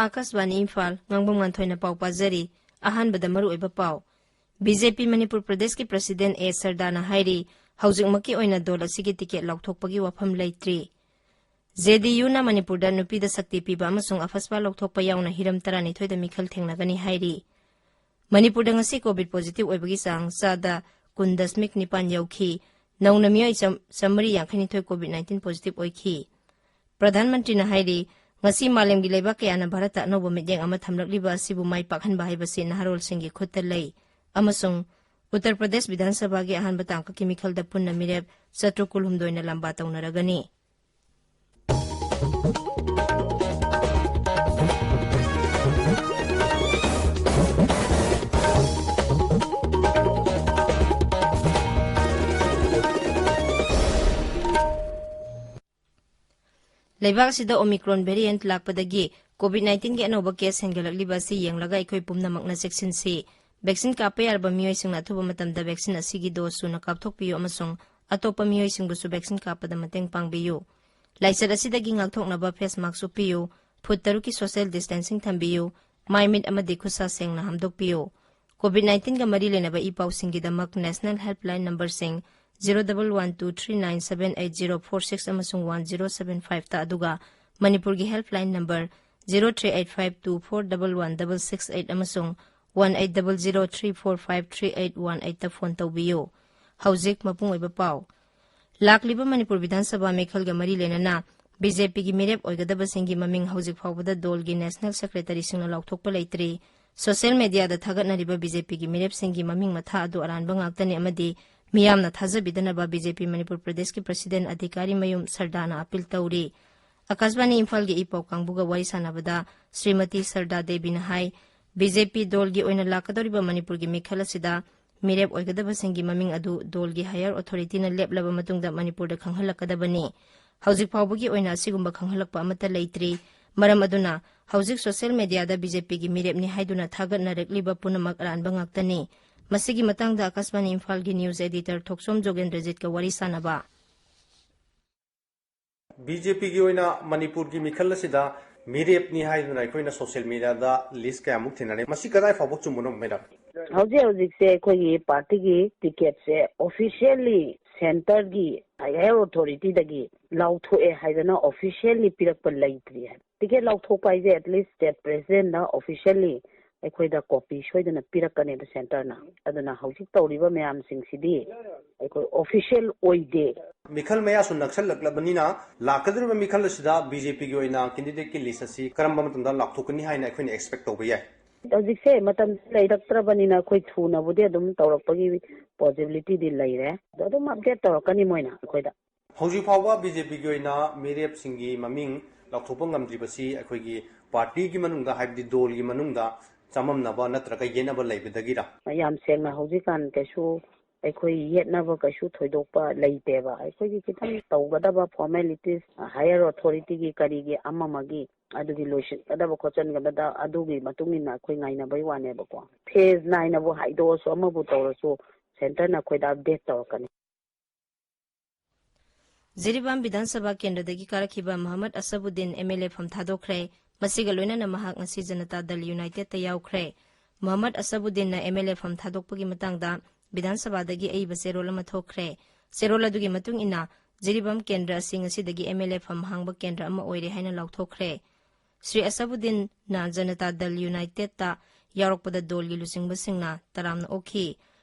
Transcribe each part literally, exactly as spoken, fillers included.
ꯑꯥꯀꯥꯁꯕꯥꯅꯤ ꯏꯝꯐꯥꯜ, ꯉꯥꯡꯕꯝ ꯉꯥꯟꯊꯣꯏꯅ ꯄꯥꯎ ꯄꯥꯖꯔꯤ꯫ ꯑꯍꯥꯟꯕꯗ ꯃꯔꯨꯑꯣꯏꯕ ꯄꯥꯎ꯫ ꯕꯤ ꯖꯦ ꯄꯤ ꯃꯅꯤꯄꯨꯔ ꯄ꯭ꯔꯗꯦꯁꯀꯤ ꯄ꯭ꯔꯁꯤꯗꯦꯟ ꯑꯦ ꯁꯔꯗꯥꯅ ꯍꯥꯏꯔꯤ, ꯍꯧꯖꯤꯛꯃꯛꯀꯤ ꯑꯣꯏꯅ ꯗꯣꯜ ꯑꯁꯤꯒꯤ ꯇꯤꯀꯦꯠ ꯂꯥꯎꯊꯣꯛꯄꯒꯤ ꯋꯥꯐꯝ ꯂꯩꯇ꯭ꯔꯤ꯫ ꯖꯦ ꯗꯤ ꯌꯨꯅ ꯃꯅꯤꯄꯨꯔꯗ ꯅꯨꯄꯤꯗ ꯁꯛꯇꯤ ꯄꯤꯕ ꯑꯃꯁꯨꯡ ꯑꯐꯁꯄꯥ ꯂꯧꯊꯣꯛꯄ ꯌꯥꯎꯅ ꯍꯤꯔꯝ ꯇꯔꯥꯅꯤꯊꯣꯏꯗ ꯃꯤꯈꯜ ꯊꯦꯡꯅꯒꯅꯤ ꯍꯥꯏꯔꯤ꯫ ꯃꯅꯤꯄꯨꯔꯗ ꯉꯁꯤ ꯀꯣꯚꯤꯗ ꯄꯣꯖꯤꯇꯤꯚ ꯑꯣꯏꯕꯒꯤ ꯆꯥꯡ ꯆꯥꯗ ꯀꯨꯟ ꯗꯁꯃꯤꯛ ꯅꯤꯄꯥꯟ ꯌꯧꯈꯤ꯫ ꯅꯧꯅ ꯃꯤꯑꯣꯏ ꯆꯥꯝ-, ꯆꯥꯃꯔꯤ ꯌꯥꯡꯈꯩꯅꯤꯊꯣꯏ ꯀꯣꯚꯤꯗ ꯅꯥꯏꯟꯇꯤꯟ ꯄꯣꯖꯤꯇꯤꯚ ꯑꯣꯏꯈꯤ꯫ ꯄ꯭ꯔꯙꯥꯟ ꯃꯟꯇ꯭ꯔꯤꯅ ꯍꯥꯏꯔꯤ, ꯉꯁꯤ ꯃꯥꯂꯦꯝꯒꯤ ꯂꯩꯕꯥꯛ ꯀꯌꯥꯅ ꯚꯥꯔꯠꯇ ꯑꯅꯧꯕ ꯃꯤꯠꯌꯦꯡ ꯑꯃ ꯊꯝꯂꯛꯂꯤꯕ ꯑꯁꯤꯕꯨ ꯃꯥꯏ ꯄꯥꯛꯍꯟꯕ ꯍꯥꯏꯕꯁꯤ ꯅꯍꯥꯔꯣꯜꯁꯤꯡꯒꯤ ꯈꯨꯠꯇ ꯂꯩ ꯑꯃꯁꯨꯡ ꯎꯠꯇꯔ ꯄ꯭ꯔꯗꯦꯁ ꯕꯤꯙꯥꯟ ꯁꯚꯥꯒꯤ ꯑꯍꯥꯟꯕ ꯇꯥꯡꯀꯛꯀꯤ ꯃꯤꯈꯜꯗ ꯄꯨꯟꯅ ꯃꯤꯔꯦꯞ ꯆꯥꯇ꯭ꯔꯨꯛ ꯀꯨꯟꯍꯨꯝꯗꯣꯏꯅ ꯂꯝꯕꯥ ꯇꯧꯅꯔꯒꯅꯤ꯫ ꯂꯩꯕꯥꯛ ꯑꯁꯤꯗ ꯑꯣꯃꯤꯀ꯭ꯔꯣꯟ ꯚꯦꯔꯤꯌꯦꯟꯠ ꯂꯥꯛꯄꯗꯒꯤ ꯀꯣꯚꯤꯗ ꯅꯥꯏꯟꯇꯤꯟꯒꯤ ꯑꯅꯧꯕ ꯀꯦꯁ ꯍꯦꯟꯒꯠꯂꯛꯂꯤꯕ ꯑꯁꯤ ꯌꯦꯡꯂꯒ ꯑꯩꯈꯣꯏ ꯄꯨꯝꯅꯃꯛꯅ ꯆꯦꯛꯁꯤꯟꯁꯤ꯫ ꯚꯦꯛꯁꯤꯟ ꯀꯥꯞꯄ ꯌꯥꯔꯕ ꯃꯤꯑꯣꯏꯁꯤꯡꯅ ꯑꯊꯨꯕ ꯃꯇꯝꯗ ꯚꯦꯛꯁꯤꯟ ꯑꯁꯤꯒꯤ ꯗꯣꯁ ꯁꯨꯅ ꯀꯥꯞꯊꯣꯛꯄꯤꯌꯨ ꯑꯃꯁꯨꯡ ꯑꯇꯣꯞꯄ ꯃꯤꯑꯣꯏꯁꯤꯡꯕꯨꯁꯨ ꯚꯦꯛꯁꯤꯟ ꯀꯥꯞꯄꯗ ꯃꯇꯦꯡ ꯄꯥꯡꯕꯤꯌꯨ꯫ ꯂꯥꯏꯆꯠ ꯑꯁꯤꯗꯒꯤ ꯉꯥꯛꯊꯣꯛꯅꯕ ꯐꯦꯁ ꯃꯥꯛꯁ ꯎꯞꯄꯤꯌꯨ, ꯐꯨꯠ ꯇꯔꯨꯛꯀꯤ ꯁꯣꯁꯤꯌꯦꯜ ꯗꯤꯁꯇꯦꯟꯁꯤꯡ ꯊꯝꯕꯤꯌꯨ, ꯃꯥꯏ ꯃꯤꯠ ꯑꯃꯗꯤ ꯈꯨꯠꯁꯥ ꯁꯦꯡꯅ ꯍꯥꯝꯗꯣꯛꯄꯤꯌꯨ꯫ ꯀꯣꯚꯤꯗ ꯅꯥꯏꯟꯇꯤꯟꯒ ꯃꯔꯤ ꯂꯩꯅꯕ ꯏ ꯄꯥꯎꯁꯤꯡꯒꯤꯗꯃꯛ ꯅꯦꯁꯅꯦꯜ ꯍꯦꯜꯞꯂꯥꯏꯟ ꯅꯝꯕꯔꯁꯤꯡ zero double one two three nine seven eight zero four six ꯑꯃꯁꯨꯡ ꯋꯥꯟ ꯖꯤꯔꯣ ꯁꯕꯦꯟ ꯐꯥꯏꯚꯇ, ꯑꯗꯨꯒ ꯃꯅꯤꯄꯨꯔꯒꯤ helpline number zero three eight five two four double one double six eight ꯑꯃꯁꯨꯡ one eight double zero three four five three eight one ꯑꯩꯠꯇ phone ꯇꯧꯕꯤꯌꯨ꯫ ꯍꯧꯖꯤꯛ ꯃꯄꯨꯡ ꯑꯣꯏꯕ ꯄꯥꯎ꯫ ꯂꯥꯛꯂꯤꯕ ꯃꯅꯤꯄꯨꯔ ꯕꯤꯙꯥꯟ ꯁꯚꯥ ꯃꯤꯈꯜꯒ ꯃꯔꯤ ꯂꯩꯅꯅ ꯕꯤ ꯖꯦ ꯄꯤꯒꯤ ꯃꯤꯔꯦꯞ ꯑꯣꯏꯒꯗꯕꯁꯤꯡꯒꯤ ꯃꯃꯤꯡ ꯍꯧꯖꯤꯛ ꯐꯥꯎꯕꯗ ꯗꯣꯜꯒꯤ ꯅꯦꯁꯅꯦꯜ ꯁꯦꯀ꯭ꯔꯦꯇꯔꯤꯁꯤꯡꯅ ꯂꯥꯎꯊꯣꯛꯄ ꯂꯩꯇ꯭ꯔꯤ꯫ ꯁꯣꯁꯤꯌꯦꯜ ꯃꯦꯗꯤꯌꯥꯗ ꯊꯥꯒꯠꯅꯔꯤꯕ ꯕꯤ ꯖꯦ ꯄꯤꯒꯤ ꯃꯤꯔꯦꯞꯁꯤꯡꯒꯤ ꯃꯃꯤꯡ ꯃꯊꯥ ꯑꯗꯨ ꯑꯔꯥꯟꯕ ꯉꯥꯛꯇꯅꯤ ꯑꯃꯗꯤ ꯃꯤꯌꯥꯝꯅ ꯊꯥꯖꯕꯤꯗꯅꯕ ꯕꯤ ꯖꯦ ꯄꯤ ꯃꯅꯤꯄꯨꯔ ꯄ꯭ꯔꯗꯦꯁꯀꯤ ꯄ꯭ꯔꯁꯤꯗꯦꯟ ꯑꯙꯤꯀꯥꯔꯤ ꯃꯌꯨꯝ ꯁꯔꯗꯥꯅ ꯑꯄꯤꯜ ꯇꯧꯔꯤ꯫ ꯑꯀꯥꯁꯕꯥꯅꯤ ꯏꯝꯐꯥꯜꯒꯤ ꯏ ꯄꯥꯎ ꯀꯥꯡꯕꯨꯒ ꯋꯥꯔꯤ ꯁꯥꯟꯅꯕꯗ ꯁ꯭ꯔꯤꯃꯇꯤ ꯁꯔꯗꯥ ꯗꯦꯕꯤꯅ ꯍꯥꯏ, ꯕꯤ ꯖꯦ ꯄꯤ ꯗꯣꯜꯒꯤ ꯑꯣꯏꯅ ꯂꯥꯛꯀꯗꯧꯔꯤꯕ ꯃꯅꯤꯄꯨꯔꯒꯤ ꯃꯤꯈꯜ ꯑꯁꯤꯗ ꯃꯤꯔꯦꯞ ꯑꯣꯏꯒꯗꯕꯁꯤꯡꯒꯤ ꯃꯃꯤꯡ ꯑꯗꯨ ꯗꯣꯜꯒꯤ ꯍꯥꯌꯔ ꯑꯣꯊꯣꯔꯤꯇꯤꯅ ꯂꯦꯞꯂꯕ ꯃꯇꯨꯡꯗ ꯃꯅꯤꯄꯨꯔꯗ ꯈꯪꯍꯜꯂꯛꯀꯗꯕꯅꯤ꯫ ꯍꯧꯖꯤꯛ ꯐꯥꯎꯕꯒꯤ ꯑꯣꯏꯅ ꯑꯁꯤꯒꯨꯝꯕ ꯈꯪꯍꯜꯂꯛꯄ ꯑꯃꯠꯇ ꯂꯩꯇ꯭ꯔꯤ꯫ ꯃꯔꯝ ꯑꯗꯨꯅ ꯍꯧꯖꯤꯛ ꯁꯣꯁꯤꯌꯦꯜ ꯃꯦꯗꯤꯌꯥꯗ ꯕꯤ ꯖꯦ ꯄꯤꯒꯤ ꯃꯤꯔꯦꯞꯅꯤ ꯍꯥꯏꯗꯨꯅ ꯊꯥꯒꯠꯅꯔꯛꯂꯤꯕ ꯄꯨꯝꯅꯃꯛ ꯑꯔꯥꯟꯕ ꯉꯥꯛꯇꯅꯤ꯫ ꯃꯁꯤꯒꯤ ꯃꯇꯥꯡꯗ ꯑꯀꯥꯁꯕꯥꯅꯤ ꯏꯝꯐꯥꯜꯒꯤ ꯅ꯭ꯌꯨꯁ ꯑꯦꯗꯤꯇꯔ ꯊꯣꯛꯆꯣꯝ ꯖꯣꯒꯦꯟꯗ꯭ꯔꯖꯤꯠꯀ ꯋꯥꯔꯤ ꯁꯥꯟꯅꯕ꯫ ꯕꯤ ꯖꯦ ꯄꯤꯒꯤ ꯑꯣꯏꯅ ꯃꯅꯤꯄꯨꯔꯒꯤ ꯃꯤꯈꯜ ꯑꯁꯤꯗ ꯃꯤꯔꯦꯞꯅꯤ ꯍꯥꯏꯗꯨꯅ ꯑꯩꯈꯣꯏꯅ ꯁꯣꯁꯤꯌꯦꯜ ꯃꯤꯗꯤꯌꯥꯗ ꯂꯤꯁ ꯀꯌꯥꯃꯨꯛ ꯊꯦꯡꯅꯔꯦ꯫ ꯃꯁꯤ ꯀꯗꯥꯏ ꯐꯥꯎꯕ ꯆꯨꯝꯕꯅꯣ, ꯃꯦꯗꯥꯝ? ꯍꯧꯖꯤꯛ ꯍꯧꯖꯤꯛꯁꯦ ꯑꯩꯈꯣꯏꯒꯤ ꯄꯥꯔꯇꯤꯒꯤ ꯇꯤꯀꯦꯠꯁꯦ ꯑꯣꯐꯤꯁꯤꯌꯦꯜꯂꯤ ꯁꯦꯟꯇꯔꯒꯤ ꯍꯥꯌꯔ ꯑꯣꯊꯣꯔꯤꯇꯤꯗꯒꯤ ꯂꯥꯎꯊꯣꯛꯑꯦ ꯍꯥꯏꯗꯅ ꯑꯣꯐꯤꯁꯤꯌꯦꯜꯂꯤ ꯄꯤꯔꯛꯄ ꯂꯩꯇ꯭ꯔꯤ ꯍꯥꯏꯕ꯫ ꯇꯤꯀꯦꯠ ꯂꯥꯎꯊꯣꯛꯄ ꯍꯥꯏꯁꯦ ꯑꯦꯠꯂꯤꯁ ꯁ꯭ꯇꯦꯠ ꯄ꯭ꯔꯦꯁꯤꯗꯦꯟꯠꯅ ꯑꯣꯐꯤꯁꯤꯌꯦꯜꯂꯤ ꯑꯩꯈꯣꯏꯗ ꯀꯣꯄꯤ ꯁꯣꯏꯗꯅ ꯄꯤꯔꯛꯀꯅꯦꯕ ꯁꯦꯟꯇꯔꯅ꯫ ꯑꯗꯨꯅ ꯍꯧꯖꯤꯛ ꯇꯧꯔꯤꯕ ꯃꯌꯥꯝꯁꯤꯡꯁꯤꯗꯤ ꯑꯩꯈꯣꯏ ꯑꯣꯐꯤꯁꯤꯌꯦꯜ ꯑꯣꯏꯗꯦ꯫ ꯃꯤꯈꯜ ꯃꯌꯥꯁꯨ ꯅꯛꯁꯜꯂꯛꯂꯕꯅꯤꯅ ꯂꯥꯛꯀꯗꯧꯔꯤꯕ ꯃꯤꯈꯜ ꯑꯁꯤꯗ ꯕꯤ ꯖꯦ ꯄꯤꯒꯤ ꯑꯣꯏꯅ ꯀꯦꯟꯗꯤꯗꯦꯠꯀꯤ ꯂꯤꯁ ꯑꯁꯤ ꯀꯔꯝꯕ ꯃꯇꯝꯗ ꯂꯥꯎꯊꯣꯛꯀꯅꯤ ꯍꯥꯏꯅ ꯑꯩꯈꯣꯏꯅ ꯑꯦꯛꯁꯄꯦꯛ ꯇꯧꯕ ꯌꯥꯏ? ꯍꯧꯖꯤꯛꯁꯦ ꯃꯇꯝꯁꯦ ꯂꯩꯔꯛꯇ꯭ꯔꯕꯅꯤꯅ ꯑꯩꯈꯣꯏ ꯊꯨꯅꯕꯨꯗꯤ ꯑꯗꯨꯝ ꯇꯧꯔꯛꯄꯒꯤ ꯄꯣꯖꯤꯕꯤꯂꯤꯇꯤꯗꯤ ꯂꯩꯔꯦ꯫ ꯑꯗꯣ ꯑꯗꯨꯝ ꯑꯞꯗꯦꯠ ꯇꯧꯔꯛꯀꯅꯤ ꯃꯣꯏꯅ ꯑꯩꯈꯣꯏꯗ꯫ ꯍꯧꯖꯤꯛ ꯐꯥꯎꯕ ꯕꯤ ꯖꯦ ꯄꯤꯒꯤ ꯑꯣꯏꯅ ꯃꯤꯔꯦꯞꯁꯤꯡꯒꯤ ꯃꯃꯤꯡ ꯂꯥꯎꯊꯣꯛꯄ ꯉꯝꯗ꯭ꯔꯤꯕꯁꯤ ꯑꯩꯈꯣꯏꯒꯤ ꯄꯥꯔꯇꯤꯒꯤ ꯃꯅꯨꯡꯗ, ꯍꯥꯏꯕꯗꯤ ꯗꯣꯜꯒꯤ ꯃꯅꯨꯡꯗ ꯆꯃꯝꯅꯕ ꯅꯠꯇ꯭ꯔꯒ ꯌꯦꯠꯅꯕ ꯂꯩꯕꯗꯒꯤꯔ? ꯌꯥꯝ ꯁꯦꯡꯅ ꯍꯧꯖꯤꯛꯀꯥꯟ ꯀꯩꯁꯨ ꯑꯩꯈꯣꯏ ꯌꯦꯠꯅꯕ ꯀꯩꯁꯨ ꯊꯣꯏꯗꯣꯛꯄ ꯂꯩꯇꯦꯕ꯫ ꯑꯩꯈꯣꯏꯒꯤ ꯈꯤꯇꯪ ꯇꯧꯒꯗꯕ ꯐꯣꯔꯃꯦꯂꯤꯇꯤꯁ, ꯍꯥꯌꯔ ꯑꯣꯊꯣꯔꯤꯇꯤꯒꯤ ꯀꯔꯤꯒꯤ ꯑꯃ ꯑꯃꯒꯤ ꯑꯗꯨꯒꯤ ꯂꯣꯏꯁꯤꯟꯒꯗꯕ ꯈꯣꯠꯆꯟꯒꯗꯕ ꯑꯗꯨꯒꯤ ꯃꯇꯨꯡ ꯏꯟꯅ ꯑꯩꯈꯣꯏ ꯉꯥꯏꯅꯕꯩ ꯋꯥꯅꯦꯕꯀꯣ꯫ ꯐꯦꯁ ꯅꯥꯏꯅꯕꯨ ꯍꯥꯏꯗꯣꯛꯑꯁꯨ ꯑꯃꯕꯨ ꯇꯧꯔꯁꯨ ꯁꯦꯟꯇꯔꯅ ꯑꯩꯈꯣꯏꯗ ꯑꯞꯗꯦꯠ ꯇꯧꯔꯛꯀꯅꯤ꯫ ꯖꯤꯔꯤꯕꯥꯝ ꯕꯤꯙꯥꯟ ꯁꯚꯥ ꯀꯦꯟꯗ꯭ꯔꯗꯒꯤ ꯀꯥꯔꯛꯈꯤꯕ ꯃꯍꯃꯗ ꯑꯁꯕꯨꯗꯤꯟ ꯑꯦꯝ ꯑꯦꯜ ꯑꯦ ꯐꯝ ꯊꯥꯗꯣꯛꯈ꯭ꯔꯦ꯫ ꯃꯁꯤꯒ ꯂꯣꯏꯅꯅ ꯃꯍꯥꯛ ꯉꯁꯤ ꯖꯅꯇꯥ ꯗꯜ ꯌꯨꯅꯥꯏꯇꯦꯗꯇ ꯌꯥꯎꯈ꯭ꯔꯦ꯫ ꯃꯍꯃꯗ ꯑꯁꯕꯨꯗꯤꯟꯅ ꯑꯦꯝ ꯑꯦꯜ ꯑꯦ ꯐꯝ ꯊꯥꯗꯣꯛꯄꯒꯤ ꯃꯇꯥꯡꯗ ꯕꯤꯙꯥꯟ ꯁꯚꯥꯗꯒꯤ ꯑꯏꯕ ꯆꯦꯔꯣꯜ ꯑꯃ ꯊꯣꯛꯈ꯭ꯔꯦ꯫ ꯆꯦꯔꯣꯜ ꯑꯗꯨꯒꯤ ꯃꯇꯨꯡ ꯏꯟꯅ, ꯖꯤꯔꯤꯕꯥꯝ ꯀꯦꯟꯗ꯭ꯔ ꯑꯁꯤ ꯉꯁꯤꯗꯒꯤ ꯑꯦꯝ ꯑꯦꯜ ꯑꯦ ꯐꯝ ꯍꯥꯡꯕ ꯀꯦꯟꯗ꯭ꯔ ꯑꯃ ꯑꯣꯏꯔꯦ ꯍꯥꯏꯅ ꯂꯥꯎꯊꯣꯛꯈ꯭ꯔꯦ꯫ ꯁ꯭ꯔꯤ ꯑꯁꯕꯨꯗꯤꯟꯅ ꯖꯅꯇꯥ ꯗꯜ ꯌꯨꯅꯥꯏꯇꯦꯗꯇ ꯌꯥꯎꯔꯛꯄꯗ ꯗꯣꯜꯒꯤ ꯂꯨꯆꯤꯡꯕꯁꯤꯡꯅ ꯇꯔꯥꯝꯅ ꯑꯣꯛꯈꯤ꯫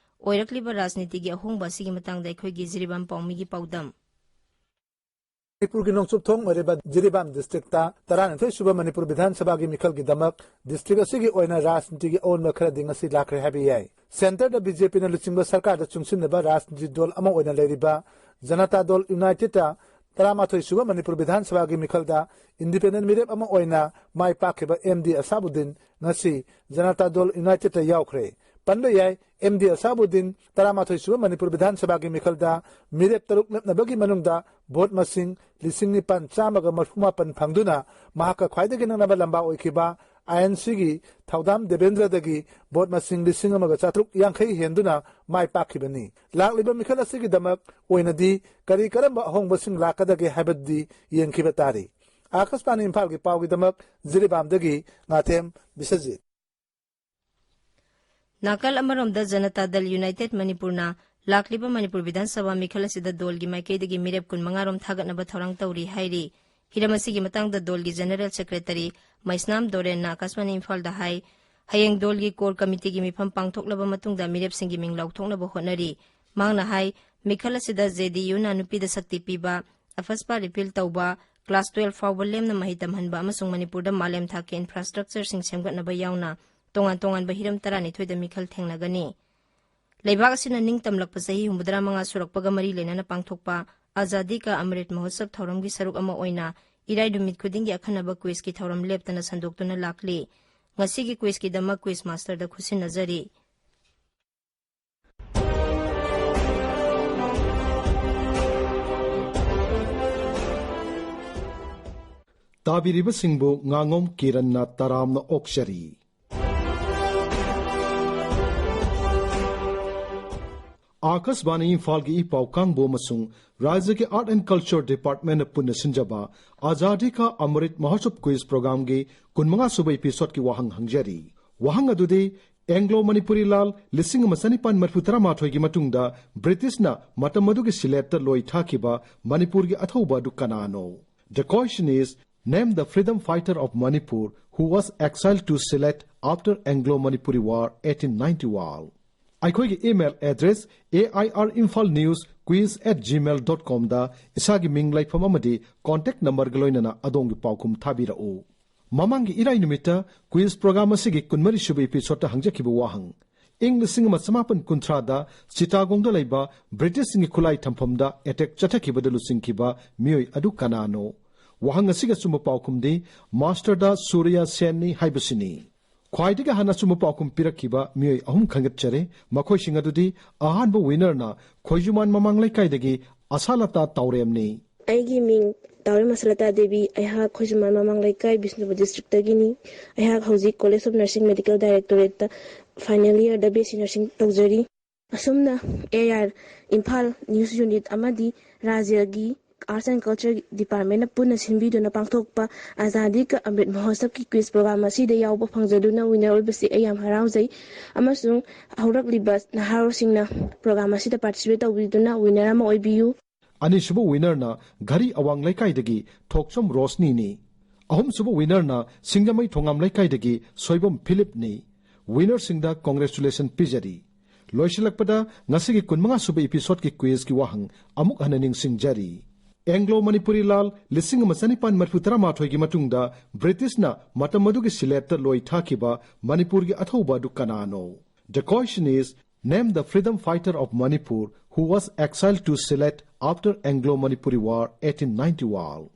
ꯑꯣꯏꯔꯛꯂꯤꯕ ꯔꯥꯖꯅꯤꯇꯤꯒꯤ ꯑꯍꯣꯡꯕ ꯑꯁꯤꯒꯤ ꯃꯇꯥꯡꯗ ꯑꯩꯈꯣꯏꯒꯤ ꯖꯤꯔꯤꯕꯥꯝ ꯄꯥꯎꯃꯤꯒꯤ ꯄꯥꯎꯗꯝ꯫ ꯃꯅꯤꯄꯨꯔꯒꯤ ꯅꯣꯡꯆꯨꯞ ꯊꯣꯡ ꯑꯣꯏꯔꯤꯕ ꯖꯤꯔꯤꯕꯥꯝ ꯗꯤꯁꯇ꯭ꯔꯤꯛꯇ ꯇꯔꯥꯅꯤꯊꯣꯏ ꯁꯨꯕ ꯃꯅꯤꯄꯨꯔ ꯕꯤꯙꯥꯟ ꯁꯚꯥꯒꯤ ꯃꯤꯈꯜꯒꯤꯗꯃꯛ ꯗꯤꯁꯇ꯭ꯔꯤꯛ ꯑꯁꯤꯒꯤ ꯑꯣꯏꯅ ꯔꯥꯖꯅꯤꯇꯤꯒꯤ ꯑꯑꯣꯟꯕ ꯈꯔꯗꯤ ꯉꯁꯤ ꯂꯥꯛꯈ꯭ꯔꯦ ꯍꯥꯏꯕ ꯌꯥꯏ꯫ ꯁꯦꯟꯇꯔꯗ ꯕꯤ ꯖꯦ ꯄꯤꯅ ꯂꯨꯆꯤꯡꯕ ꯁꯔꯀꯥꯔꯗ ꯆꯨꯡꯁꯤꯟꯅꯕ ꯔꯥꯖꯅꯤꯇꯤ ꯗꯣꯜ ꯑꯃ ꯑꯣꯏꯅ ꯂꯩꯔꯤꯕ ꯖꯅꯇꯥ ꯗꯣꯜ ꯌꯨꯅꯥꯏꯇꯦꯗꯇ ꯇꯔꯥꯃꯥꯊꯣꯏ ꯁꯨꯕ ꯃꯅꯤꯄꯨꯔ ꯕꯤꯙꯥꯟ ꯁꯚꯥꯒꯤ ꯃꯤꯈꯜꯗ ꯏꯟꯗꯤꯄꯦꯟꯗꯦꯟ ꯃꯤꯔꯦꯞ ꯑꯃ ꯑꯣꯏꯅ ꯃꯥꯏ ꯄꯥꯛꯈꯤꯕ ꯑꯦꯝ ꯗꯤ ꯑꯁꯥꯕꯨꯗꯤꯟ ꯉꯁꯤ ꯖꯅꯇꯥ ꯗꯣꯜ ꯌꯨꯅꯥꯏꯇꯦꯗꯇ ꯌꯥꯎꯈ꯭ꯔꯦ꯫ ꯄꯟꯕ ꯌꯥꯏ, ꯑꯦꯝ ꯗꯤ ꯑꯁꯥꯕꯨꯗꯤꯟ ꯇꯔꯥꯃꯥꯊꯣꯏ ꯁꯨꯕ ꯃꯅꯤꯄꯨꯔ ꯕꯤꯙꯥꯟ ꯁꯚꯥꯒꯤ ꯃꯤꯈꯜꯗ ꯃꯤꯔꯦꯞ ꯇꯔꯨꯛ ꯂꯦꯞꯅꯕꯒꯤ ꯃꯅꯨꯡꯗ ꯚꯣꯠ ꯃꯁꯤꯡ ꯂꯤꯁꯤꯡ ꯅꯤꯄꯥꯟ ꯆꯥꯝꯃꯒ ꯃꯔꯤꯐꯨ ꯃꯥꯄꯟ ꯐꯪꯗꯨꯅ ꯃꯍꯥꯛꯀ ꯈ꯭ꯋꯥꯏꯗꯒꯤ ꯅꯛꯅꯕ ꯂꯝꯕꯥ ꯑꯣꯏꯈꯤꯕ ꯑꯥꯏ ꯑꯦꯟ ꯁꯤꯒꯤ ꯊꯧꯗꯥꯝ ꯗꯦꯕꯦꯟꯗ꯭ꯔꯗꯒꯤ ꯚꯣꯠ ꯃꯁꯤꯡ ꯂꯤꯁꯤꯡ ꯑꯃꯒ ꯆꯥꯇ꯭ꯔꯨꯛ ꯌꯥꯡꯈꯩ ꯍꯦꯟꯗꯨꯅ ꯃꯥꯏ ꯄꯥꯛꯈꯤꯕꯅꯤ꯫ ꯂꯥꯛꯂꯤꯕ ꯃꯤꯈꯜ ꯑꯁꯤꯒꯤꯗꯃꯛ ꯑꯣꯏꯅꯗꯤ ꯀꯔꯤ ꯀꯔꯝꯕ ꯑꯍꯣꯡꯕꯁꯤꯡ ꯂꯥꯛꯀꯗꯒꯦ ꯍꯥꯏꯕꯗꯤ ꯌꯦꯡꯈꯤꯕ ꯇꯥꯔꯤ꯫ ꯑꯥꯀꯥꯁꯕꯥꯅꯤ ꯏꯝꯐꯥꯜꯒꯤ ꯄꯥꯎꯒꯤꯗꯃꯛ ꯖꯤꯔꯤꯕꯥꯝꯗꯒꯤ ꯉꯥꯊꯦꯝ ꯕꯤꯁ꯭ꯋꯖꯤꯠ꯫ ꯅꯥꯀꯜ ꯑꯃꯔꯣꯝꯗ ꯖꯅꯇꯥ ꯗꯜ ꯌꯨꯅꯥꯏꯇꯦꯗ ꯃꯅꯤꯄꯨꯔꯅ ꯂꯥꯛꯂꯤꯕ ꯃꯅꯤꯄꯨꯔ ꯕꯤꯙꯥꯟ ꯁꯚꯥ ꯃꯤꯈꯜ ꯑꯁꯤꯗ ꯗꯣꯜꯒꯤ ꯃꯥꯏꯀꯩꯗꯒꯤ ꯃꯤꯔꯦꯞ ꯀꯨꯟꯃꯉꯥ ꯔꯣꯝ ꯊꯥꯒꯠꯅꯕ ꯊꯧꯔꯥꯡ ꯇꯧꯔꯤ ꯍꯥꯏꯔꯤ꯫ ꯍꯤꯔꯝ ꯑꯁꯤꯒꯤ ꯃꯇꯥꯡꯗ ꯗꯣꯜꯒꯤ ꯖꯦꯅꯦꯔꯦꯜ ꯁꯦꯀ꯭ꯔꯦꯇꯔꯤ ꯃꯩꯁꯅꯥꯝ ꯗꯣꯔꯦꯟꯅ ꯑꯥꯀꯥꯁꯕꯥꯅꯤ ꯏꯝꯐꯥꯜꯗ ꯍꯥꯏ, ꯍꯌꯦꯡ ꯗꯣꯜꯒꯤ ꯀꯣꯔ ꯀꯃꯤꯇꯤꯒꯤ ꯃꯤꯐꯝ ꯄꯥꯡꯊꯣꯛꯂꯕ ꯃꯇꯨꯡꯗ ꯃꯤꯔꯦꯞꯁꯤꯡꯒꯤ ꯃꯤꯡ ꯂꯥꯎꯊꯣꯛꯅꯕ ꯍꯣꯠꯅꯔꯤ꯫ ꯃꯍꯥꯛꯅ ꯍꯥꯏ, ꯃꯤꯈꯜ ꯑꯁꯤꯗ ꯖꯦꯗꯤꯌꯨꯅ ꯅꯨꯄꯤꯗ ꯁꯛꯇꯤ ꯄꯤꯕ, ꯑꯐꯁꯄꯥ ꯔꯤꯄꯤꯜ ꯇꯧꯕ, ꯀ꯭ꯂꯥꯁ ꯇꯨꯋꯦꯜꯐ ꯐꯥꯎꯕ ꯂꯦꯝꯅ ꯃꯍꯩ ꯇꯝꯍꯟꯕ ꯑꯃꯁꯨꯡ ꯃꯅꯤꯄꯨꯔꯗ ꯃꯥꯂꯦꯝ ꯊꯥꯛꯀꯤ ꯏꯟꯐ꯭ꯔꯥꯁ꯭ꯇ꯭ꯔꯛꯆꯔꯁꯤꯡ ꯁꯦꯝꯒꯠꯅꯕ ꯌꯥꯎꯅ ꯇꯣꯉꯥꯟ ꯇꯣꯉꯥꯟꯕ ꯍꯤꯔꯝ ꯇꯔꯥꯅꯤꯊꯣꯏꯗ ꯃꯤꯈꯜ ꯊꯦꯡꯅꯒꯅꯤ꯫ ꯂꯩꯕꯥꯛ ꯑꯁꯤꯅ ꯅꯤꯡꯇꯝꯂꯛꯄ ꯆꯍꯤ ꯍꯨꯝꯐꯨꯇꯔꯥ ꯃꯉꯥ ꯁꯨꯔꯛꯄꯒ ꯃꯔꯤ ꯂꯩꯅꯅ ꯄꯥꯡꯊꯣꯛꯄ ꯑꯖꯥꯗꯤ ꯀꯥ ꯑꯃ꯭ꯔꯤꯠ ꯃꯍꯣꯠꯁꯕ ꯊꯧꯔꯝꯒꯤ ꯁꯔꯨꯛ ꯑꯃ ꯑꯣꯏꯅ ꯏꯔꯥꯏ ꯅꯨꯃꯤꯠ ꯈꯨꯗꯤꯡꯒꯤ ꯑꯈꯟꯅꯕ ꯀ꯭ꯋꯤꯖꯀꯤ ꯊꯧꯔꯝ ꯂꯦꯞꯇꯅ ꯁꯟꯗꯣꯛꯇꯨꯅ ꯂꯥꯛꯂꯤ꯫ ꯉꯁꯤꯒꯤ ꯀ꯭ꯋꯤꯖꯀꯤꯗꯃꯛ ꯀ꯭ꯋꯤꯖ ꯃꯥꯁꯇꯔꯗ ꯈꯨꯠꯁꯤꯟꯅꯖꯔꯤ꯫ ꯇꯥꯕꯤꯔꯤꯕꯁꯤꯡꯕꯨ ꯉꯥꯉꯣꯝ ꯀꯤꯔꯟꯅ ꯇꯔꯥꯝꯅ ꯑꯣꯛꯆꯔꯤ꯫ ꯑꯥꯀꯥꯁꯕꯥꯅꯤ ꯏꯝꯐꯥꯜꯒꯤ ꯏ ꯄꯥꯎ ꯀꯥꯡꯕꯨ ꯑꯃꯁꯨꯡ ꯔꯥꯖ꯭ꯌꯒꯤ ꯑꯥꯔꯠ ꯑꯦꯟ ꯀꯜꯆꯔ ꯗꯤꯄꯥꯔꯠꯃꯦꯟꯅ ꯄꯨꯟꯅ ꯁꯤꯟꯖꯕ ꯑꯖꯥꯗꯤ ꯀꯥ ꯑꯃ꯭ꯔꯤꯠ ꯃꯍꯣꯠꯁꯕ ꯀ꯭ꯋꯤꯖ ꯄ꯭ꯔꯣꯒ꯭ꯔꯥꯝꯒꯤ ꯀꯨꯟꯃꯉꯥ ꯁꯨꯕ ꯏꯄꯤꯁꯣꯗꯀꯤ ꯋꯥꯍꯪ ꯍꯪꯖꯔꯤ꯫ ꯋꯥꯍꯪ ꯑꯗꯨꯗꯤ, ꯑꯦꯡꯒ꯭ꯂꯣ ꯃꯅꯤꯄꯨꯔꯤ ꯂꯥꯜ ꯂꯤꯁꯤꯡ ꯑꯃ ꯆꯅꯤꯄꯥꯟ ꯃꯔꯤꯐꯨ ꯇꯔꯥꯃꯥꯊꯣꯏꯒꯤ ꯃꯇꯨꯡꯗ ꯕ꯭ꯔꯤꯇꯤꯁꯅ ꯃꯇꯝ ꯑꯗꯨꯒꯤ ꯁꯤꯂꯦꯠꯇ ꯂꯣꯏ ꯊꯥꯈꯤꯕ ꯃꯅꯤꯄꯨꯔꯒꯤ ꯑꯊꯧꯕ ꯑꯗꯨ ꯀꯅꯥꯅꯣ? The question is, name the freedom fighter of Manipur who was exiled to Sylhet after Anglo-Manipuri War eighteen ninety one. ꯑꯩꯈꯣꯏꯒꯤ email address A I R Imphal News Quiz at gmail dot com ꯗ ꯏꯁꯥꯒꯤ ꯃꯤꯡ, ꯂꯩꯐꯝ ꯑꯃꯗꯤ contact number ꯒ ꯂꯣꯏꯅꯅ ꯑꯗꯣꯝꯒꯤ ꯄꯥꯎꯈꯨꯝ ꯊꯥꯕꯤꯔꯛꯎ꯫ ꯃꯃꯥꯡꯒꯤ ꯏꯔꯥꯏ ꯅꯨꯃꯤꯠꯇ ꯀ꯭ꯋꯤꯖ ꯄ꯭ꯔꯣꯒ꯭ꯔꯥꯝ ꯑꯁꯤꯒꯤ ꯀꯨꯟꯃꯔꯤ ꯁꯨꯕ ꯏꯄꯤꯁꯣꯗꯇ ꯍꯪꯖꯈꯤꯕ ꯋꯥꯍꯪ, ꯏꯪ ꯂꯤꯁꯤꯡ ꯑꯃ ꯆꯃꯥꯄꯟ ꯀꯨꯟꯊ꯭ꯔꯥꯗ ꯆꯤꯇꯥꯒꯣꯡꯗ ꯂꯩꯕ ꯕ꯭ꯔꯤꯇꯤꯁꯁꯤꯡꯒꯤ ꯈꯨꯠꯂꯥꯏ ꯊꯝꯐꯝꯗ ꯑꯦꯇꯦꯛ ꯆꯠꯊꯈꯤꯕꯗ ꯂꯨꯆꯤꯡꯈꯤꯕ ꯃꯤꯑꯣꯏ ꯑꯗꯨ ꯀꯅꯥꯅꯣ? ꯋꯥꯍꯪ ꯑꯁꯤꯒꯤ ꯑꯆꯨꯝꯕ ꯄꯥꯎꯈꯨꯝꯗꯤ ꯃꯥꯁꯇꯔꯗ ꯁꯨꯔꯌ ꯁꯦꯟꯅꯤ ꯍꯥꯏꯕꯁꯤꯅꯤ꯫ ꯈ꯭ꯋꯥꯏꯗꯒꯤ ꯍꯥꯟꯅ ꯑꯆꯨꯝꯕ ꯄꯥꯎꯈꯨꯝ ꯄꯤꯔꯛꯈꯤꯕ ꯃꯤꯑꯣꯏ ꯑꯍꯨꯝ ꯈꯟꯒꯠꯆꯔꯦ꯫ ꯃꯈꯣꯏꯁꯤꯡ ꯑꯗꯨꯗꯤ, ꯑꯍꯥꯟꯕ winner ꯅ ꯈꯣꯏꯖꯨꯃꯥꯟ ꯃꯃꯥꯡ ꯂꯩꯀꯥꯏꯗꯒꯤ ꯑꯁꯥꯂꯇꯥ ꯇꯥꯎꯔꯦꯝꯅꯤ꯫ ꯑꯩꯒꯤ ꯃꯤꯡ ꯇꯥꯎꯔꯦꯝ ꯑꯁꯥꯂꯇꯥ ꯗꯦꯕꯤ, ꯑꯩꯍꯥꯛ ꯈꯣꯏꯖꯨꯃꯥꯟ ꯃꯃꯥꯡ ꯂꯩꯀꯥꯏ, ꯕꯤꯁꯅꯨꯄꯨꯔ district ꯇꯒꯤꯅꯤ꯫ ꯑꯩꯍꯥꯛ ꯍꯧꯖꯤꯛ College of Nursing Medical Directorate ꯇ final year ꯗ B S C Nursing ꯇꯧꯖꯔꯤ꯫ ꯑꯁꯨꯝꯅ A I R Imphal News Unit ꯑꯃꯗꯤ ꯔꯥꯖ꯭ꯌꯒꯤ Arts and Culture Departmentꯅ ꯄꯨꯟꯅ ꯁꯤꯟꯕꯤꯗꯨꯅ ꯄꯥꯡꯊꯣꯛꯄ ꯑꯖꯥꯗꯤ ꯀ ꯑꯃ꯭ꯔꯤꯠ ꯃꯍꯣꯠꯁꯕꯀꯤ ꯀ꯭ꯋꯤꯖ ꯄ꯭ꯔꯣꯒ꯭ꯔꯥꯝ ꯑꯁꯤꯗ ꯌꯥꯎꯕ ꯐꯪꯖꯗꯨꯅ ꯋꯤꯅꯔ ꯑꯣꯏꯕꯁꯤ ꯑꯩ ꯌꯥꯝ ꯍꯔꯥꯎꯖꯩ, ꯑꯃꯁꯨꯡ ꯍꯧꯔꯛꯂꯤꯕ ꯅꯍꯥꯔꯣꯜꯁꯤꯡꯅ ꯄ꯭ꯔꯣꯒ꯭ꯔꯥꯝ ꯑꯁꯤꯗ ꯄꯥꯔꯇꯤꯁꯤꯄꯦꯠ ꯇꯧꯕꯤꯗꯨꯅ ꯋꯤꯅꯔ ꯑꯃ ꯑꯣꯏꯕꯤꯌꯨ꯫ ꯑꯅꯤꯁꯨꯕ ꯋꯤꯅꯔꯅ ꯘꯔꯤ ꯑꯋꯥꯡ ꯂꯩꯀꯥꯏꯗꯒꯤ ꯊꯣꯛꯆꯝ ꯔꯣꯁꯅꯤꯅꯤ꯫ ꯑꯍꯨꯝꯁꯨꯕ ꯋꯤꯅꯔꯅ ꯁꯤꯡꯖꯃꯩ ꯊꯣꯉꯥꯝ ꯂꯩꯀꯥꯏꯗꯒꯤ ꯁꯣꯏꯕꯝ ꯐꯤꯂꯤꯞꯅꯤ꯫ ꯋꯤꯅꯔꯁꯤꯡꯗ ꯀꯣꯡꯒ꯭ꯔꯦꯆꯨꯂꯦꯁꯟ ꯄꯤꯖꯔꯤ꯫ ꯂꯣꯏꯁꯤꯜꯂꯛꯄꯗ ꯉꯁꯤꯒꯤ ꯀꯨꯟꯃꯉꯥ ꯁꯨꯕ ꯏꯄꯤꯁꯣꯗꯀꯤ ꯀ꯭ꯋꯤꯖꯀꯤ ꯋꯥꯍꯪ ꯑꯃꯨꯛ ꯍꯟꯅ ꯅꯤꯡꯁꯤꯡꯖꯔꯤ꯫ ꯑꯦꯡꯒ꯭ꯂꯣ ꯃꯅꯤꯄꯨꯔꯤ ꯂꯥꯜ ꯂꯤꯁꯤꯡ ꯑꯃ ꯆꯅꯤꯄꯥꯟ ꯃꯔꯤꯐꯨ ꯇꯔꯥꯃꯥꯊꯣꯏꯒꯤ ꯃꯇꯨꯡꯗ ꯕ꯭ꯔꯤꯇꯤꯁꯅ ꯃꯇꯝ ꯑꯗꯨꯒꯤ ꯁꯤꯂꯦꯠꯇ ꯂꯣꯏ ꯊꯥꯈꯤꯕ ꯃꯅꯤꯄꯨꯔꯒꯤ ꯑꯊꯧꯕ ꯑꯗꯨ ꯀꯅꯥꯅꯣ? The question is, name the freedom fighter of Manipur who was exiled to Sylhet after Anglo-Manipuri War eighteen ninety-one.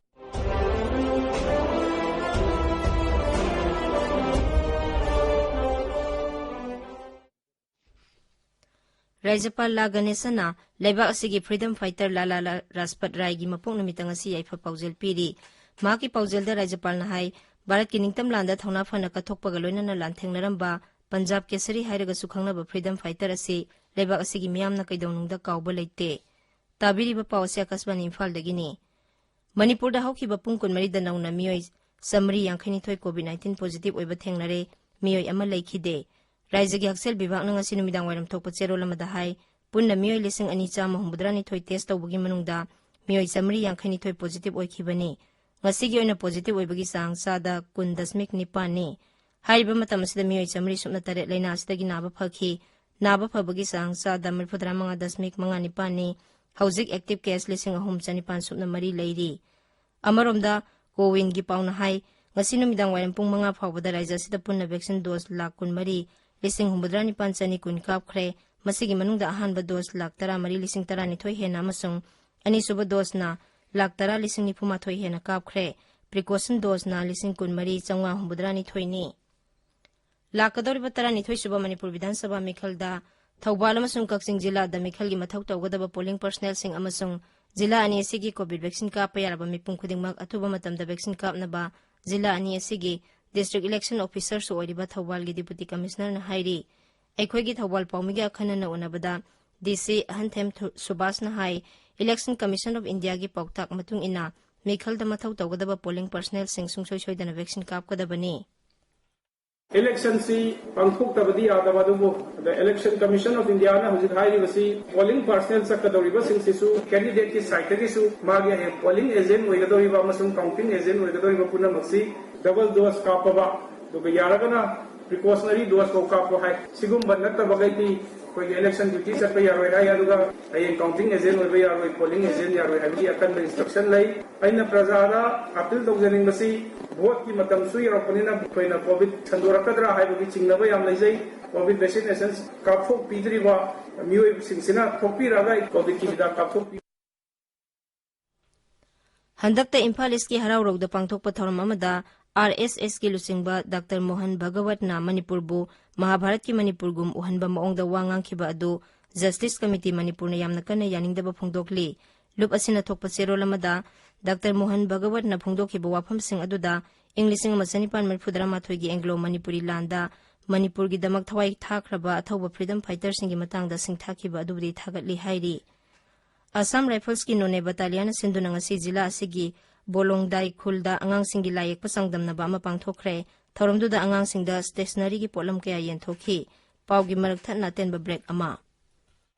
ꯔꯥꯖ꯭ꯌꯄꯥꯜ ꯂꯥ ꯒꯅꯦꯁꯟꯅ ꯂꯩꯕꯥꯛ ꯑꯁꯤꯒꯤ ꯐ꯭ꯔꯤꯗꯝ ꯐꯥꯏꯇꯔ ꯂꯥꯂꯥ ꯂꯥ ꯔꯥꯖꯄꯠ ꯔꯥꯏꯒꯤ ꯃꯄꯣꯛ ꯅꯨꯃꯤꯠꯇ ꯉꯁꯤ ꯌꯥꯏꯐ ꯄꯥꯎꯖꯦꯜ ꯄꯤꯔꯤ꯫ ꯃꯍꯥꯛꯀꯤ ꯄꯥꯎꯖꯦꯜꯗ ꯔꯥꯖ꯭ꯌꯄꯥꯜꯅ ꯍꯥꯏ, ꯚꯥꯔꯠꯀꯤ ꯅꯤꯡꯇꯝ ꯂꯥꯟꯗ ꯊꯧꯅꯥ ꯐꯅ ꯀꯠꯊꯣꯛꯄꯒ ꯂꯣꯏꯅꯅ ꯂꯥꯟꯊꯦꯡꯅꯔꯝꯕ ꯄꯟꯖꯥꯕ ꯀꯦꯁꯔꯤ ꯍꯥꯏꯔꯒꯁꯨ ꯈꯪꯅꯕ ꯐ꯭ꯔꯤꯗꯝ ꯐꯥꯏꯇꯔ ꯑꯁꯤ ꯂꯩꯕꯥꯛ ꯑꯁꯤꯒꯤ ꯃꯤꯌꯥꯝꯅ ꯀꯩꯗꯧꯅꯨꯡꯗ ꯀꯥꯎꯕ ꯂꯩꯇꯦ꯫ ꯇꯥꯕꯤꯔꯤꯕ ꯄꯥꯎ ꯑꯁꯤ ꯑꯥꯀꯥꯁꯕꯥꯅꯤ ꯏꯝꯐꯥꯜꯗꯒꯤꯅꯤ꯫ ꯃꯅꯤꯄꯨꯔꯗ ꯍꯧꯈꯤꯕ ꯄꯨꯡ ꯀꯨꯟꯃꯔꯤꯗ ꯅꯧꯅ ꯃꯤꯑꯣꯏ ꯆꯥꯃꯔꯤ ꯌꯥꯡꯈꯩꯅꯤꯊꯣꯏ COVID nineteen positive ꯑꯣꯏꯕ ꯊꯦꯡꯅꯔꯦ, ꯃꯤꯑꯣꯏ ꯑꯃ ꯂꯩꯈꯤꯗꯦ꯫ ꯔꯥꯏꯖ꯭ꯌꯒꯤ ꯍꯛꯁꯦꯜ ꯕꯤꯚꯥꯒꯅ ꯉꯁꯤ ꯅꯨꯃꯤꯗꯥꯡ ꯋꯥꯏꯔꯝ ꯊꯣꯛꯄ ꯆꯦꯔꯣꯜ ꯑꯃꯗ ꯍꯥꯏ, ꯄꯨꯟꯅ ꯃꯤꯑꯣꯏ ꯂꯤꯁꯤꯡ ꯑꯅꯤ ꯆꯥꯝꯃ ꯍꯨꯝꯐꯨꯇꯔꯥꯅꯤꯊꯣꯏ ꯇꯦꯁ ꯇꯧꯕꯒꯤ ꯃꯅꯨꯡꯗ ꯃꯤꯑꯣꯏ ꯆꯥꯃꯔꯤ ꯌꯥꯡꯈꯩꯅꯤꯊꯣꯏ positive ꯑꯣꯏꯈꯤꯕꯅꯤ꯫ ꯉꯁꯤꯒꯤ ꯑꯣꯏꯅ positive ꯑꯣꯏꯕꯒꯤ ꯆꯥꯡ ꯆꯥꯗ ꯀꯨꯟ ꯗꯁꯃꯤꯛ ꯅꯤꯄꯥꯟꯅꯤ꯫ ꯍꯥꯏꯔꯤꯕ ꯃꯇꯝ ꯑꯁꯤꯗ ꯃꯤꯑꯣꯏ ꯆꯥꯃꯔꯤ ꯁꯨꯞꯅ ꯇꯔꯦꯠ ꯂꯥꯏꯅꯥ ꯑꯁꯤꯗꯒꯤ ꯅꯥꯕ ꯐꯈꯤ꯫ ꯅꯥꯕ ꯐꯕꯒꯤ ꯆꯥꯡ ꯆꯥꯗ ꯃꯔꯤꯐꯨꯇꯔꯥ ꯃꯉꯥ ꯗꯁꯃꯤꯛ ꯃꯉꯥ ꯅꯤꯄꯥꯟꯅꯤ꯫ ꯍꯧꯖꯤꯛ active case ꯂꯤꯁꯤꯡ ꯑꯍꯨꯝ ꯆꯅꯤꯄꯥꯟ ꯁꯨꯞꯅ ꯃꯔꯤ ꯂꯩꯔꯤ꯫ ꯑꯃꯔꯣꯝꯗ, ꯀꯣꯋꯤꯟꯒꯤ ꯄꯥꯎꯅ ꯍꯥꯏ, ꯉꯁꯤ ꯅꯨꯃꯤꯗꯥꯡ ꯋꯥꯏꯔꯝ ꯄꯨꯡ ꯃꯉꯥ ꯐꯥꯎꯕꯗ ꯔꯥꯖ꯭ꯌ ꯑꯁꯤꯗ ꯄꯨꯟꯅ vaccine dose ꯂꯥꯈ ꯀꯨꯟꯃꯔꯤ ꯂꯤꯁꯤꯡ ꯍꯨꯝꯐꯨꯇꯔꯥ ꯅꯤꯄꯥꯟ ꯆꯅꯤ ꯀꯨꯟ ꯀꯥꯞꯈ꯭ꯔꯦ꯫ ꯃꯁꯤꯒꯤ ꯃꯅꯨꯡꯗ ꯑꯍꯥꯟꯕ dose ꯂꯥꯈ ꯇꯔꯥꯃꯔꯤ ꯂꯤꯁꯤꯡ ꯇꯔꯥꯅꯤꯊꯣꯏ ꯍꯦꯟꯅ ꯑꯃꯁꯨꯡ ꯑꯅꯤꯁꯨꯕ doseꯅ ꯂꯥꯈ ꯇꯔꯥ ꯂꯤꯁꯤꯡ ꯅꯤꯐꯨꯃꯥꯊꯣꯏ ꯍꯦꯟꯅ ꯀꯥꯞꯈ꯭ꯔꯦ꯫ Precaution doseꯅ ꯂꯤꯁꯤꯡ ꯀꯨꯟꯃꯔꯤ ꯆꯥꯝꯃꯉꯥ ꯍꯨꯝꯐꯨꯇꯔꯥꯅꯤꯊꯣꯏꯅꯤ꯫ ꯂꯥꯛꯀꯗꯧꯔꯤꯕ ꯇꯔꯥꯅꯤꯊꯣꯏ ꯁꯨꯕ ꯃꯅꯤꯄꯨꯔ ꯕꯤꯙꯥꯟ ꯁꯚꯥ ꯃꯤꯈꯜꯗ ꯊꯧꯕꯥꯜ ꯑꯃꯁꯨꯡ ꯀꯛꯆꯤꯡ ꯖꯤꯂꯥꯗ ꯃꯤꯈꯜꯒꯤ ꯃꯊꯧ ꯇꯧꯒꯗꯕ polling personnelꯁꯤꯡ ꯑꯃꯁꯨꯡ ꯖꯤꯂꯥ ꯑꯅꯤ ꯑꯁꯤꯒꯤ COVID vaccine ꯀꯥꯞꯄ ꯌꯥꯔꯕ ꯃꯤꯄꯨꯝ ꯈꯨꯗꯤꯡꯃꯛ ꯑꯊꯨꯕ ꯃꯇꯝꯗ vaccine ꯀꯥꯞꯅꯕ ꯖꯤꯂꯥ ꯑꯅꯤ ꯑꯁꯤꯒꯤ district election officerꯁꯨ ꯑꯣꯏꯔꯤꯕ ꯊꯧꯕꯥꯜꯒꯤ Deputy Commissionerꯅ ꯍꯥꯏꯔꯤ꯫ ꯑꯩꯈꯣꯏꯒꯤ ꯊꯧꯕꯥꯜ ꯄꯥꯎꯃꯤꯒꯤ ꯑꯈꯟꯅꯅ ꯎꯅꯕꯗ DC ꯑꯍꯟꯊꯦꯝ ꯊꯨ-, ꯁꯨꯕꯥꯁꯅ ꯍꯥꯏ, Election Commission of Indiaꯒꯤ ꯄꯥꯎꯇꯥꯛ ꯃꯇꯨꯡ ꯏꯟꯅ ꯃꯤꯈꯜꯗ ꯃꯊꯧ ꯇꯧꯒꯗꯕ polling personnelꯁꯤꯡ ꯁꯨꯡꯁꯣꯏ ꯁꯣꯏꯗꯅ vaccine ꯀꯥꯞꯀꯗꯕꯅꯤ꯫ Electionꯁꯤ ꯄꯥꯡꯊꯣꯛꯇꯕꯗꯤ ꯌꯥꯗꯕ, ꯑꯗꯨꯕꯨ the Election Commission of Indiaꯅ ꯍꯧꯖꯤꯛ ꯍꯥꯏꯔꯤꯕꯁꯤ polling personnel ꯆꯠꯀꯗꯧꯔꯤꯕꯁꯤꯡꯁꯤꯁꯨ candidateꯀꯤ sideꯇꯒꯤꯁꯨ ꯃꯥꯒꯤ ꯍꯌꯦꯡ polling agent ꯑꯣꯏꯒꯗꯧꯔꯤꯕ ꯑꯃꯁꯨꯡ counting agent ꯑꯣꯏꯒꯗꯧꯔꯤꯕ ꯄꯨꯝꯅꯃꯛꯁꯤ double dose ꯀꯥꯞꯄꯕ, ꯑꯗꯨꯒ ꯌꯥꯔꯒꯅ precautionary dose ꯐꯥꯎ ꯀꯥꯞꯄꯣ ꯍꯥꯏ꯫ ꯁꯤꯒꯨꯝꯕ ꯅꯠꯇꯕꯈꯩꯗꯤ ꯑꯩꯈꯣꯏꯒꯤ election duty ꯆꯠꯄ ꯌꯥꯔꯣꯏ ꯍꯥꯏ, ꯑꯗꯨꯒ ꯍꯌꯦꯡ counting agent ꯑꯣꯏꯕ ꯌꯥꯔꯣꯏ, polling agent ꯌꯥꯔꯣꯏ ꯍꯥꯏꯕꯒꯤ ꯑꯀꯟꯕ instruction ꯂꯩ꯫ ꯑꯩꯅ ꯄ꯭ꯔꯖꯥꯗ appeal ꯇꯧꯖꯅꯤꯡꯕꯁꯤ, voteꯀꯤ ꯃꯇꯝꯁꯨ ꯌꯧꯔꯛꯄꯅꯤꯅ ꯑꯩꯈꯣꯏꯅ COVID ꯁꯟꯗꯣꯔꯛꯀꯗ꯭ꯔꯥ ꯍꯥꯏꯕꯒꯤ ꯆꯤꯡꯅꯕ ꯌꯥꯝ ꯂꯩꯖꯩ꯫ COVID vaccination ꯀꯥꯞꯊꯣꯛꯄꯤꯗ꯭ꯔꯤꯕ ꯃꯤꯑꯣꯏꯁꯤꯡꯁꯤꯅ ꯊꯣꯛꯄꯤꯔꯛꯑꯒ COVIDꯀꯤ ꯍꯤꯗꯥꯛ ꯀꯥꯞꯊꯣꯛꯄꯤ꯫ ꯍꯟꯗꯛꯇ ꯏꯝꯐꯥꯜ ꯏꯁꯀꯤ ꯍꯔꯥꯎꯔꯧꯗ ꯄꯥꯡꯊꯣꯛꯄ ꯊꯧꯔꯝ ꯑꯃꯗ RSSꯀꯤ ꯂꯨꯆꯤꯡꯕ ꯗꯥꯛꯇꯔ ꯃꯣꯍꯟ ꯚꯒꯋꯠꯅ ꯃꯅꯤꯄꯨꯔꯕꯨ ꯃꯍꯥꯚꯥꯔꯠꯀꯤ ꯃꯅꯤꯄꯨꯔꯒꯨꯝ ꯎꯍꯟꯕ ꯃꯑꯣꯡꯗ ꯋꯥ ꯉꯥꯡꯈꯤꯕ ꯑꯗꯨ Justice Committee ꯃꯅꯤꯄꯨꯔꯅ ꯌꯥꯝꯅ ꯀꯟꯅ ꯌꯥꯅꯤꯡꯗꯕ ꯐꯣꯡꯗꯣꯛꯂꯤ꯫ ꯂꯨꯞ ꯑꯁꯤꯅ ꯊꯣꯛꯄ ꯆꯦꯔꯣꯜ ꯑꯃꯗ ꯗꯥꯛꯇꯔ ꯃꯣꯍꯟ ꯚꯒꯋꯠꯅ ꯐꯣꯡꯗꯣꯛꯈꯤꯕ ꯋꯥꯐꯝꯁꯤꯡ ꯑꯗꯨꯗ ꯏꯪ ꯂꯤꯁꯤꯡ ꯑꯃ ꯆꯅꯤꯄꯥꯟ ꯃꯔꯤꯐꯨ ꯇꯔꯥꯃꯥꯊꯣꯏꯒꯤ Anglo Manipuri ꯂꯥꯟꯗ ꯃꯅꯤꯄꯨꯔꯒꯤꯗꯃꯛ ꯊꯋꯥꯏ ꯊꯥꯈ꯭ꯔꯕ ꯑꯊꯧꯕ freedom fighterꯁꯤꯡꯒꯤ ꯃꯇꯥꯡꯗ ꯁꯤꯡꯊꯥꯈꯤꯕ ꯑꯗꯨꯕꯨꯗꯤ ꯊꯥꯒꯠꯂꯤ ꯍꯥꯏꯔꯤ꯫ Assam Riflesꯀꯤ Noney Battalionꯅ ꯁꯤꯟꯗꯨꯅ ꯉꯁꯤ ꯖꯤꯂꯥ ꯑꯁꯤꯒꯤ ꯕꯣꯂꯣꯡꯗꯥꯏ ꯈꯨꯜꯗ ꯑꯉꯥꯡꯁꯤꯡꯒꯤ ꯂꯥꯏ ꯌꯦꯛꯄ ꯆꯥꯡꯗꯝꯅꯕ ꯑꯃ ꯄꯥꯡꯊꯣꯛꯈ꯭ꯔꯦ꯫ ꯊꯧꯔꯝꯗꯨꯗ ꯑꯉꯥꯡꯁꯤꯡꯗ stationeryꯒꯤ ꯄꯣꯠꯂꯝ ꯀꯌꯥ ꯌꯦꯟꯊꯣꯛꯈꯤ꯫ ꯄꯥꯎꯒꯤ ꯃꯔꯛ ꯊꯠꯅ ꯑꯇꯦꯟꯕ break ꯑꯃ꯫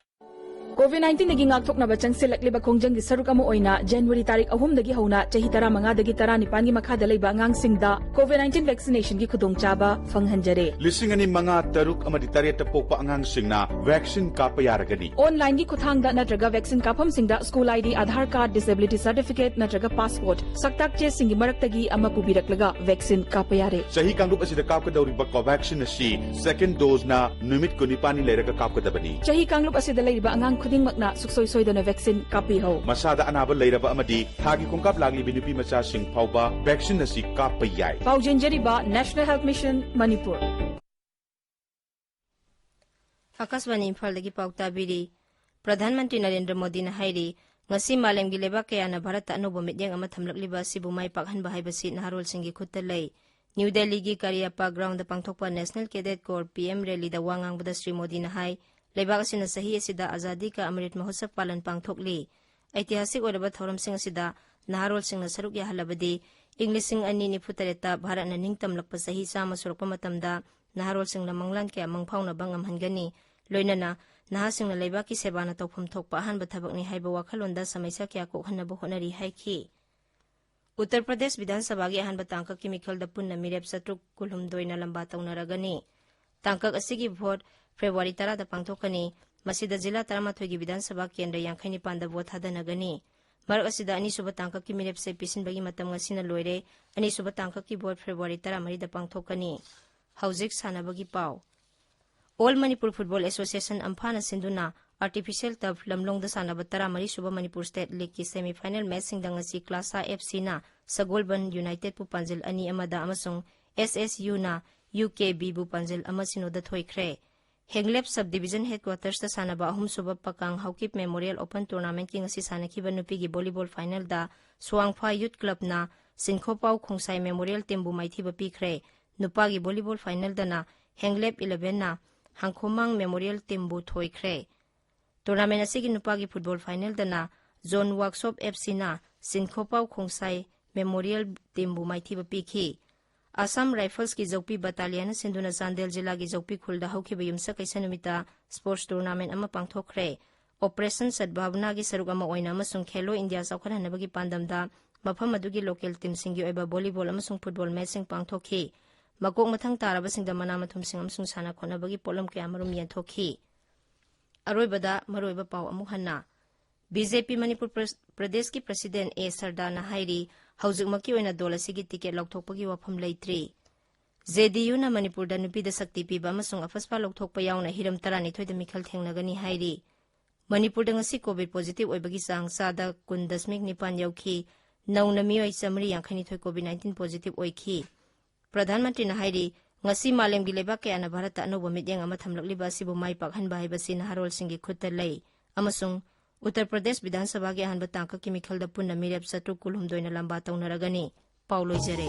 COVID nineteenꯗꯒꯤ ꯉꯥꯛꯊꯣꯛꯅꯕ ꯆꯪꯁꯤꯜꯂꯛꯂꯤꯕ ꯈꯣꯡꯖꯪꯒꯤ ꯁꯔꯨꯛ ꯑꯃ ꯑꯣꯏꯅ January ꯇꯥꯔꯤꯛ ꯑꯍꯨꯝꯗꯒꯤ ꯍꯧꯅ ꯆꯍꯤ ꯇꯔꯥꯃꯉꯥꯗꯒꯤ ꯇꯔꯥꯅꯤꯄꯥꯟꯒꯤ ꯃꯈꯥꯗ ꯂꯩꯕ ꯑꯉꯥꯡꯁꯤꯡꯗ COVID nineteen vaccinationꯒꯤ ꯈꯨꯗꯣꯡꯆꯥꯕ ꯐꯪꯍꯟꯖꯔꯦ꯫ ꯂꯤꯁꯤꯡ ꯑꯅꯤ ꯃꯉꯥ, ꯇꯔꯨꯛ ꯑꯃꯗꯤ ꯇꯔꯦꯠꯇ ꯄꯣꯛꯄ ꯑꯉꯥꯡꯁꯤꯡꯅ vaccine ꯀꯥꯞꯄ ꯌꯥꯔꯒꯅꯤ꯫ Onlineꯒꯤ ꯈꯨꯠꯊꯥꯡꯗ ꯅꯠꯇ꯭ꯔꯒ vaccine ꯀꯥꯞꯐꯝꯁꯤꯡꯗ school ID, Aadhaar card, disability certificate ꯅꯠꯇ꯭ꯔꯒ passport ꯁꯛꯇꯥꯛ ꯆꯦꯁꯤꯡꯒꯤ ꯃꯔꯛꯇꯒꯤ ꯑꯃ ꯄꯨꯕꯤꯔꯛꯂꯒ vaccine ꯀꯥꯞꯄ ꯌꯥꯔꯦ꯫ ꯆꯍꯤ ꯀꯥꯡꯂꯨꯞ ꯑꯁꯤꯗ ꯀꯥꯞꯀꯗꯧꯔꯤꯕ Covaxin ꯑꯁꯤ second doseꯅ ꯅꯨꯃꯤꯠ ꯀꯨꯟꯅꯤꯄꯥꯟꯅꯤ ꯂꯩꯔꯒ ꯀꯥꯞꯀꯗꯕꯅꯤ꯫ ꯆꯍꯤ ꯀꯥꯡꯂꯨꯞ ꯑꯁꯤꯗ ꯂꯩꯔꯤꯕ ꯑꯉꯥꯡ ꯈꯨꯗꯤꯡꯃꯛꯅ ꯁꯨꯡꯁꯣꯏ ꯁꯣꯏꯗꯅ vaccine ꯀꯥꯞꯄꯤꯍꯧ꯫ ꯃꯁꯥꯗ ꯑꯅꯥꯕ ꯂꯩꯔꯕ ꯑꯃꯗꯤ ꯊꯥꯒꯤ ꯈꯣꯡꯀꯥꯞ ꯂꯥꯛꯂꯤꯕꯤ ꯅꯨꯄꯤ ꯃꯆꯥꯁꯤꯡ ꯐꯥꯎꯕ vaccine ꯑꯁꯤ ꯀꯥꯞꯄ ꯌꯥꯏ꯫ ꯄꯥꯎꯖꯦꯟꯖꯔꯤꯕ National Health Mission ꯃꯅꯤꯄꯨꯔ꯫ ꯑꯥꯀꯥꯁꯕꯥꯅꯤ ꯏꯝꯐꯥꯜꯗꯒꯤ ꯄꯥꯎ ꯇꯥꯕꯤꯔꯤ꯫ ꯄ꯭ꯔꯙꯥꯟ ꯃꯟꯇ꯭ꯔꯤ ꯅꯔꯦꯟꯗ꯭ꯔ ꯃꯣꯗꯤꯅ ꯍꯥꯏꯔꯤ, ꯉꯁꯤ ꯃꯥꯂꯦꯝꯒꯤ ꯂꯩꯕꯥꯛ ꯀꯌꯥꯅ ꯚꯥꯔꯠꯇ ꯑꯅꯧꯕ ꯃꯤꯠꯌꯦꯡ ꯑꯃ ꯊꯝꯂꯛꯂꯤꯕ ꯑꯁꯤꯕꯨ ꯃꯥꯏ ꯄꯥꯛꯍꯟꯕ ꯍꯥꯏꯕꯁꯤ ꯅꯍꯥꯔꯣꯜꯁꯤꯡꯒꯤ ꯈꯨꯠꯇ ꯂꯩ꯫ ꯅ꯭ꯌꯨ ꯗꯦꯜꯂꯤꯒꯤ ꯀꯔꯤꯌꯥꯞꯄꯥ groundꯗ ꯄꯥꯡꯊꯣꯛꯄ National Cadet Corps PM rallyꯗ ꯋꯥ ꯉꯥꯡꯕꯗ ꯁ꯭ꯔꯤ ꯃꯣꯗꯤꯅ ꯍꯥꯏ, ꯂꯩꯕꯥꯛ ꯑꯁꯤꯅ ꯆꯍꯤ ꯑꯁꯤꯗ ꯑꯖꯥꯗꯤ ꯀꯥ ꯑꯃ꯭ꯔꯤꯠ ꯃꯍꯣꯠꯁꯕ ꯄꯥꯂꯟ ꯄꯥꯡꯊꯣꯛꯂꯤ꯫ ꯑꯩꯇꯤꯍꯥꯁꯤꯛ ꯑꯣꯏꯔꯕ ꯊꯧꯔꯝꯁꯤꯡ ꯑꯁꯤꯗ ꯅꯍꯥꯔꯣꯜꯁꯤꯡꯅ ꯁꯔꯨꯛ ꯌꯥꯍꯜꯂꯕꯗꯤ ꯏꯪ ꯂꯤꯁꯤꯡ ꯑꯅꯤ ꯅꯤꯐꯨ ꯇꯔꯦꯠꯇ ꯚꯥꯔꯠꯅ ꯅꯤꯡꯇꯝꯂꯛꯄ ꯆꯍꯤ ꯆꯥꯝꯃ ꯁꯨꯔꯛꯄ ꯃꯇꯝꯗ ꯅꯍꯥꯔꯣꯜꯁꯤꯡꯅ ꯃꯪꯂꯥꯟ ꯀꯌꯥ ꯃꯪꯐꯥꯎꯅꯕ ꯉꯝꯍꯟꯒꯅꯤ꯫ ꯂꯣꯏꯅꯅ ꯅꯍꯥꯁꯤꯡꯅ ꯂꯩꯕꯥꯛꯀꯤ ꯁꯦꯕꯥꯅ ꯇꯧꯐꯝ ꯊꯣꯛꯄ ꯑꯍꯥꯟꯕ ꯊꯕꯛꯅꯤ ꯍꯥꯏꯕ ꯋꯥꯈꯜꯂꯣꯟꯗ ꯁꯃꯁ꯭ꯌꯥ ꯀꯌꯥ ꯀꯣꯛꯍꯟꯅꯕ ꯍꯣꯠꯅꯔꯤ ꯍꯥꯏꯈꯤ꯫ ꯎꯠꯇꯔ ꯄ꯭ꯔꯗꯦꯁ ꯕꯤꯙꯥꯟ ꯁꯚꯥꯒꯤ ꯑꯍꯥꯟꯕ ꯇꯥꯡꯀꯛꯀꯤ ꯃꯤꯈꯜꯗ ꯄꯨꯟꯅ ꯃꯤꯔꯦꯞ ꯆꯥꯇ꯭ꯔꯨꯛ ꯀꯨꯟꯍꯨꯝꯗꯣꯏꯅ ꯂꯝꯕꯥ ꯇꯧꯅꯔꯒꯅꯤ꯫ ꯇꯥꯡꯀꯛ ꯑꯁꯤꯒꯤ ꯚꯣꯠ ꯐꯦꯕ꯭ꯔꯨꯋꯥꯔꯤ ꯇꯔꯥꯗ ꯄꯥꯡꯊꯣꯛꯀꯅꯤ꯫ ꯃꯁꯤꯗ ꯖꯤꯂꯥ ꯇꯔꯥꯃꯥꯊꯣꯏꯒꯤ ꯕꯤꯙꯥꯟ ꯁꯚꯥ ꯀꯦꯟꯗ꯭ꯔ ꯌꯥꯡꯈꯩ ꯅꯤꯄꯥꯟꯗ ꯚꯣꯠ ꯊꯥꯗꯅꯒꯅꯤ꯫ ꯃꯔꯛ ꯑꯁꯤꯗ ꯑꯅꯤꯁꯨꯕ ꯇꯥꯡꯀꯛꯀꯤ ꯃꯤꯔꯦꯞꯁꯦ ꯄꯤꯁꯤꯟꯕꯒꯤ ꯃꯇꯝ ꯉꯁꯤꯅ ꯂꯣꯏꯔꯦ꯫ ꯑꯅꯤꯁꯨꯕ ꯇꯥꯡꯀꯛꯀꯤ ꯚꯣꯠ ꯐꯦꯕ꯭ꯔꯨꯋꯥꯔꯤ ꯇꯔꯥꯃꯔꯤꯗ ꯄꯥꯡꯊꯣꯛꯀꯅꯤ꯫ ꯍꯧꯖꯤꯛ ꯁꯥꯟꯅꯕꯒꯤ ꯄꯥꯎ꯫ ꯑꯣꯜ ꯃꯅꯤꯄꯨꯔ ꯐꯨꯠꯕꯣꯜ ꯑꯦꯁꯣꯁꯤꯌꯦꯁꯟ ꯑꯝꯐꯥꯅ ꯁꯤꯟꯗꯨꯅ ꯑꯥꯔꯇꯤꯐꯤꯁꯤꯌꯦꯜ ꯇꯔꯐ ꯂꯝꯂꯣꯡꯗ ꯁꯥꯟꯅꯕ ꯇꯔꯥꯃꯔꯤ ꯁꯨꯕ ꯃꯅꯤꯄꯨꯔ ꯁ꯭ꯇꯦꯠ ꯂꯤꯒꯀꯤ ꯁꯦꯃꯤ ꯐꯥꯏꯅꯦꯜ ꯃꯦꯆꯁꯤꯡꯗ ꯉꯁꯤ ꯀ꯭ꯂꯥꯁꯥ ꯑꯦꯐ ꯁꯤꯅ ꯁꯒꯣꯜꯕꯟ ꯌꯨꯅꯥꯏꯇꯦꯗꯄꯨ ꯄꯥꯟꯖꯤꯜ ꯑꯅꯤ ꯑꯃꯗ ꯑꯃꯁꯨꯡ ꯑꯦꯁ ꯑꯦꯁ ꯌꯨꯅ ꯌꯨ ꯀꯦ ꯕꯤꯕꯨ ꯄꯥꯟꯖꯤꯜ ꯑꯃ ꯁꯤꯅꯣꯗ ꯊꯣꯏꯈ꯭ꯔꯦ꯫ ꯍꯦꯡꯂꯦꯞ ꯁꯕ ꯗꯤꯕꯤꯖꯟ ꯍꯦꯗꯀ꯭ꯋꯥꯇꯔꯁꯇ ꯁꯥꯟꯅꯕ ꯑꯍꯨꯝꯁꯨꯕ ꯄꯀꯥꯡ ꯍꯥꯎꯀꯤꯞ ꯃꯦꯃꯣꯔꯤꯌꯦꯜ ꯑꯣꯄꯟ ꯇꯣꯔꯅꯥꯃꯦꯟꯠꯀꯤ ꯉꯁꯤ ꯁꯥꯟꯅꯈꯤꯕ ꯅꯨꯄꯤꯒꯤ ꯚꯣꯂꯤꯕꯣꯜ ꯐꯥꯏꯅꯦꯜꯗ ꯁꯨꯋꯥꯡꯐꯥ ꯌꯨꯠ ꯀ꯭ꯂꯕꯅ ꯁꯤꯟꯈꯣꯄꯥꯎ ꯈꯣꯡꯁꯥꯏ ꯃꯦꯃꯣꯔꯤꯌꯦꯜ ꯇꯤꯝꯕꯨ ꯃꯥꯏꯊꯤꯕ ꯄꯤꯈ꯭ꯔꯦ꯫ ꯅꯨꯄꯥꯒꯤ ꯚꯣꯂꯤꯕꯣꯜ ꯐꯥꯏꯅꯦꯜꯗꯅ ꯍꯦꯡꯂꯦꯞ ꯏꯂꯦꯚꯦꯟꯅ ꯍꯥꯡꯈꯣꯃꯥꯡ ꯃꯦꯃꯣꯔꯤꯌꯦꯜ ꯇꯤꯝꯕꯨ ꯊꯣꯏꯈ꯭ꯔꯦ꯫ ꯇꯣꯔꯅꯥꯃꯦꯟꯠ ꯑꯁꯤꯒꯤ ꯅꯨꯄꯥꯒꯤ ꯐꯨꯠꯕꯣꯜ ꯐꯥꯏꯅꯦꯜꯗꯅ ꯖꯣꯟ ꯋꯥꯔꯛꯁꯣꯞ ꯑꯦꯐ ꯁꯤꯅ ꯁꯤꯟꯈꯣꯄꯥꯎ ꯈꯣꯡꯁꯥꯏ ꯃꯦꯃꯣꯔꯤꯌꯦꯜ ꯇꯤꯝꯕꯨ ꯃꯥꯏꯊꯤꯕ ꯄꯤꯈꯤ꯫ ꯑꯁꯥꯝ ꯔꯥꯏꯐꯜꯁꯀꯤ ꯖꯧꯄꯤ ꯕꯇꯥꯂꯤꯌꯟꯅ ꯁꯤꯟꯗꯨꯅ ꯆꯥꯟꯗꯦꯜ ꯖꯤꯂꯥꯒꯤ ꯖꯧꯄꯤ ꯈꯨꯜꯗ ꯍꯧꯈꯤꯕ ꯌꯨꯝꯁꯀꯩꯁ ꯅꯨꯃꯤꯠꯇ ꯁ꯭ꯄꯣꯔꯠꯁ ꯇꯣꯔꯅꯥꯃꯦꯟꯠ ꯑꯃ ꯄꯥꯡꯊꯣꯛꯈ꯭ꯔꯦ꯫ ꯑꯣꯄꯔꯦꯁꯟ ꯁꯗꯚꯥꯕꯅꯥꯒꯤ ꯁꯔꯨꯛ ꯑꯃ ꯑꯣꯏꯅ ꯑꯃꯁꯨꯡ ꯈꯦꯂꯣ ꯏꯟꯗꯤꯌꯥ ꯆꯥꯎꯈꯠꯍꯟꯅꯕꯒꯤ ꯄꯥꯟꯗꯝꯗ ꯃꯐꯝ ꯑꯗꯨꯒꯤ ꯂꯣꯀꯦꯜ ꯇꯤꯝꯁꯤꯡꯒꯤ ꯑꯣꯏꯕ ꯚꯣꯂꯤꯕꯣꯜ ꯑꯃꯁꯨꯡ ꯐꯨꯠꯕꯣꯜ ꯃꯦꯆꯁꯤꯡ ꯄꯥꯡꯊꯣꯛꯈꯤ꯫ ꯃꯀꯣꯛ ꯃꯊꯪ ꯇꯥꯔꯕꯁꯤꯡꯗ ꯃꯅꯥ ꯃꯊꯨꯝꯁꯤꯡ ꯑꯃꯁꯨꯡ ꯁꯥꯟꯅ ꯈꯣꯠꯅꯕꯒꯤ ꯄꯣꯠꯂꯝ ꯀꯌꯥꯃꯔꯨꯝ ꯌꯦꯟꯊꯣꯛꯈꯤ꯫ ꯑꯔꯣꯏꯕꯗ ꯃꯔꯨꯑꯣꯏꯕ ꯄꯥꯎ ꯑꯃꯨꯛ ꯍꯟꯅ꯫ ꯕꯤ ꯖꯦ ꯄꯤ ꯃꯅꯤꯄꯨꯔ ꯄ꯭ꯔ-, ꯄ꯭ꯔꯗꯦꯁꯀꯤ ꯄ꯭ꯔꯁꯤꯗꯦꯟꯠ ꯑꯦ ꯁꯔꯗꯥꯅ ꯍꯥꯏꯔꯤ, ꯍꯧꯖꯤꯛꯃꯛꯀꯤ ꯑꯣꯏꯅ ꯗꯣꯜ ꯑꯁꯤꯒꯤ ꯇꯤꯀꯦꯠ ꯂꯧꯊꯣꯛꯄꯒꯤ ꯋꯥꯐꯝ ꯂꯩꯇ꯭ꯔꯤ꯫ ꯖꯦ ꯗꯤ ꯌꯨꯅ ꯃꯅꯤꯄꯨꯔꯗ ꯅꯨꯄꯤꯗ ꯁꯛꯇꯤ ꯄꯤꯕ ꯑꯃꯁꯨꯡ ꯑꯐꯁꯄꯥ ꯂꯧꯊꯣꯛꯄ ꯌꯥꯎꯅ ꯍꯤꯔꯝ ꯇꯔꯥꯅꯤꯊꯣꯏꯗ ꯃꯤꯈꯜ ꯊꯦꯡꯅꯒꯅꯤ ꯍꯥꯏꯔꯤ꯫ ꯃꯅꯤꯄꯨꯔꯗ ꯉꯁꯤ ꯀꯣꯚꯤꯗ ꯄꯣꯖꯤꯇꯤꯚ ꯑꯣꯏꯕꯒꯤ ꯆꯥꯡ ꯆꯥꯗ ꯀꯨꯟ ꯗꯁꯃꯤꯛ ꯅꯤꯄꯥꯟ ꯌꯧꯈꯤ꯫ ꯅꯧꯅ ꯃꯤꯑꯣꯏ ꯆꯥꯃꯔꯤ ꯌꯥꯡꯈꯩꯅꯤꯊꯣꯏ ꯀꯣꯚꯤꯗ ꯅꯥꯏꯟꯇꯤꯟ ꯄꯣꯖꯤꯇꯤꯚ ꯑꯣꯏꯈꯤ꯫ ꯄ꯭ꯔꯙꯥꯟ ꯃꯟꯇ꯭ꯔꯤꯅ ꯍꯥꯏꯔꯤ, ꯉꯁꯤ ꯃꯥꯂꯦꯝꯒꯤ ꯂꯩꯕꯥꯛ ꯀꯌꯥꯅ ꯚꯥꯔꯠꯇ ꯑꯅꯧꯕ ꯃꯤꯠꯌꯦꯡ ꯑꯃ ꯊꯝꯂꯛꯂꯤꯕ ꯑꯁꯤꯕꯨ ꯃꯥꯏ ꯄꯥꯛꯍꯟꯕ ꯍꯥꯏꯕꯁꯤ ꯅꯍꯥꯔꯣꯜꯁꯤꯡꯒꯤ ꯈꯨꯠꯇ ꯂꯩ ꯑꯃꯁꯨꯡ ꯎꯠꯇꯔ ꯄ꯭ꯔꯗꯦꯁ ꯕꯤꯙꯥꯟ ꯁꯚꯥꯒꯤ ꯑꯍꯥꯟꯕ ꯇꯥꯡꯀꯛꯀꯤ ꯃꯤꯈꯜꯗ ꯄꯨꯟꯅ ꯃꯤꯔꯦꯞ ꯆꯥꯇ꯭ꯔꯨꯛ ꯀꯨꯟꯍꯨꯝꯗꯣꯏꯅ ꯂꯝꯕꯥ ꯇꯧꯅꯔꯒꯅꯤ꯫ ꯄꯥꯎ ꯂꯣꯏꯖꯔꯦ꯫